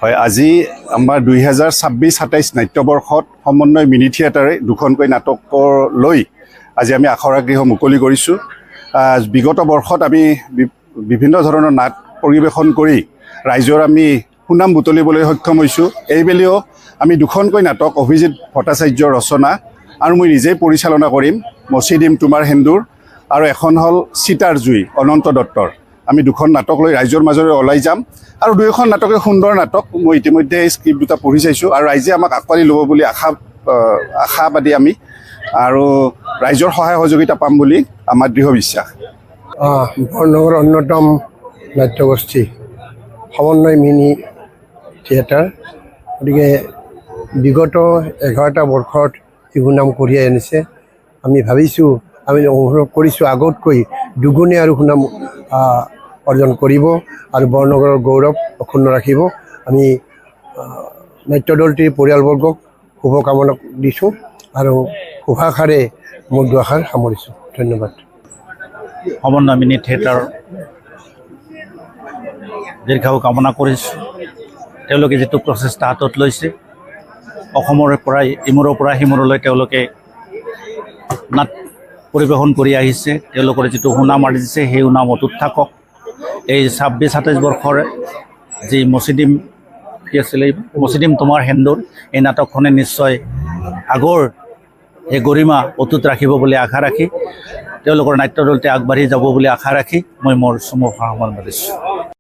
হয়, আজি আমাৰ 2026-27 নাট্যবৰ্ষত সমন্বয় মিনি থিয়েটাৰে দুখনকৈ নাটকৰ লৈ আজি আমি আখৰাগৃহ মুকলি কৰিছোঁ। বিগত বৰ্ষত আমি বিভিন্ন ধৰণৰ নাট পৰিৱেশন কৰি ৰাইজৰ আমি সুনাম বুটলিবলৈ সক্ষম হৈছোঁ। এইবেলিও আমি দুখনকৈ নাটক, অভিজিত ভট্টাচাৰ্যৰ ৰচনা আৰু মই নিজেই পৰিচালনা কৰিম, মচি দিম তোমাৰ সেন্দুৰ আৰু এখন হ'ল চিতাৰ জুই, অনন্ত দত্তৰ। আমি দুখন নাটক লৈ ৰাইজৰ মাজলৈ ওলাই যাম আৰু দুয়োখন নাটকে সুন্দৰ নাটক। মই ইতিমধ্যে এই স্ক্ৰিপ্ট দুটা পঢ়ি চাইছোঁ আৰু ৰাইজে আমাক আঁকোৱালি ল'ব বুলি আশাবাদী আমি আৰু ৰাইজৰ সহায় সহযোগিতা পাম বুলি আমাৰ দৃঢ় বিশ্বাস। বৰনগৰৰ অন্যতম নাট্যগোষ্ঠী সমন্বয় মিনি থিয়েটাৰ। গতিকে বিগত 11টা বৰ্ষত ই সুনাম কঢ়িয়াই আনিছে। আমি ভাবিছোঁ, আমি অনুভৱ কৰিছোঁ, আগতকৈ দুগুণে আৰু সুনাম অৰ্জন কৰিব আৰু বৰনগৰৰ গৌৰৱ অক্ষুণ্ণ ৰাখিব। আমি নাট্যদলটিৰ পৰিয়ালবৰ্গক শুভকামনা দিছোঁ আৰু শুভাষাৰে মোৰ দুআষাৰ সামৰিছোঁ। ধন্যবাদ। সমন্বয় মিনি থিয়েটাৰ দীৰ্ঘায়ু কামনা কৰিছোঁ। তেওঁলোকে যিটো প্ৰচেষ্টা হাতত লৈছে, অসমৰ পৰাই ইমূৰৰ পৰা সিমূৰলৈ তেওঁলোকে নাট পৰিৱেশন কৰি আহিছে। তেওঁলোকৰ যিটো সুনাম আৰ্জিছে, সেই সুনাম অটুট থাকক। এই 26-27 বৰ্ষৰ যি মচিদিম, কি আছিলে, এই মচিদিম তোমাৰ সেন্দুৰ, এই নাটকখনে নিশ্চয় আগৰ সেই গৰিমা অটুট ৰাখিব বুলি আশা ৰাখি, তেওঁলোকৰ নাট্যদলতে আগবাঢ়ি যাব বুলি আশা ৰাখি মই মোৰ চমু সামৰণি মাৰিছোঁ।